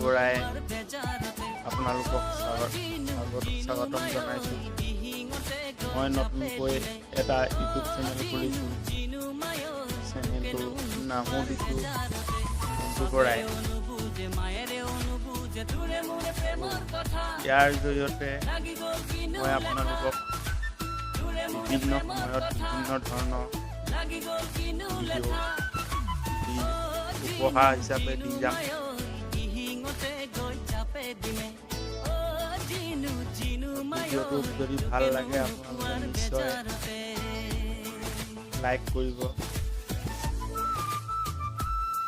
বৰাই আপোনালোকক স্বাগত স্বাগতম জনাইছোঁ। মই নতুনকৈ এটা ইউটিউব চেনেল খুলিছোঁ। চেনেলটোৰ নামো দিছোঁ মণ্টু বৰাই। ইয়াৰ জৰিয়তে মই আপোনালোকক বিভিন্ন সময়ত বিভিন্ন ধৰণৰ ভিডিঅ' দি উপহাৰ হিচাপে দি যাম। ভিডিঅ'টো যদি ভাল লাগে, আপোনালোকে নিশ্চয় লাইক কৰিব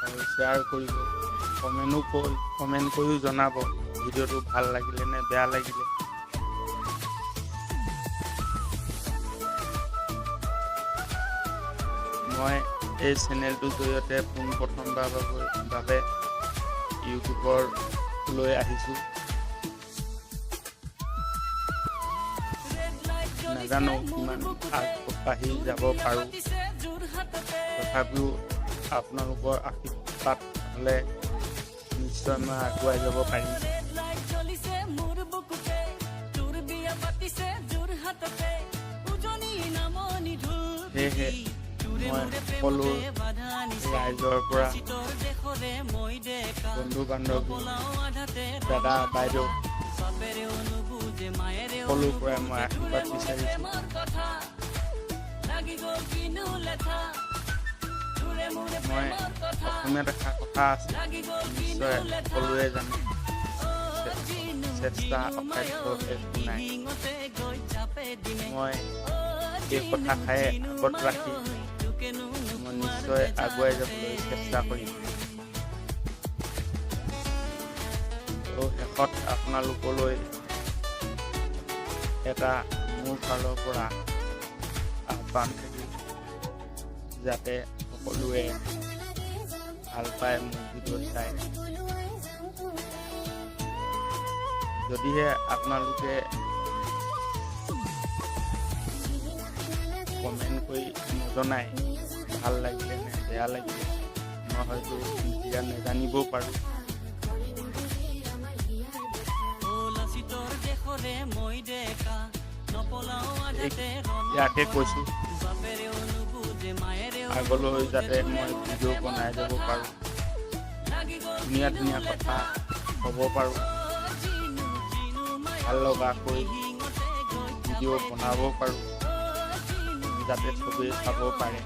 আৰু শ্বেয়াৰ কৰিব, কমেণ্ট কৰিও জনাব ভিডিঅ'টো ভাল লাগিলে নে বেয়া লাগিলে। মই এই চেনেলটোৰ জৰিয়তে পোনপ্ৰথমবাৰৰ বাবে ইউটিউবৰলৈ আহিছোঁ। নাজানো কিমান আগবাঢ়ি যাব পাৰোঁ, তথাপিও আপোনালোকৰ আশীৰ্বাদ হ'লে নিশ্চয় মই আগুৱাই যাব পাৰিম। সেয়েহে মই সকলো ৰাইজৰ পৰা, বন্ধু বান্ধৱী, দাদা বাইদেউ, সকলোৰ পৰাই মই আশীৰ্বাদ বিচাৰিছোঁ। মই অসমীয়াত এষাৰ কথা আছে, নিশ্চয় সকলোৱে জানে, চেষ্টা অসাধ্য একো নাই। মই এই কথাষাৰে আগত ৰাখি মই নিশ্চয় আগুৱাই যাবলৈ চেষ্টা কৰিম। আৰু শেষত আপোনালোকলৈ এটা মোৰ ফালৰ পৰা আহ্বান থাকিল, যাতে সকলোৱে ভাল পায় মোৰ ভিডিঅ' চাই। যদিহে আপোনালোকে কমেণ্ট কৰি নজনায় ভাল লাগিলে নে বেয়া লাগিলে, মই হয়তো এতিয়া নেজানিবও পাৰোঁ। ইয়াকে কৈছোঁ, আগলৈ যাতে মই ভিডিঅ' বনাই যাব পাৰোঁ, ধুনীয়া ধুনীয়া কথা ক'ব পাৰোঁ, ভাল লগাকৈ ভিডিঅ' বনাব পাৰোঁ, যাতে চবেই চাব পাৰে।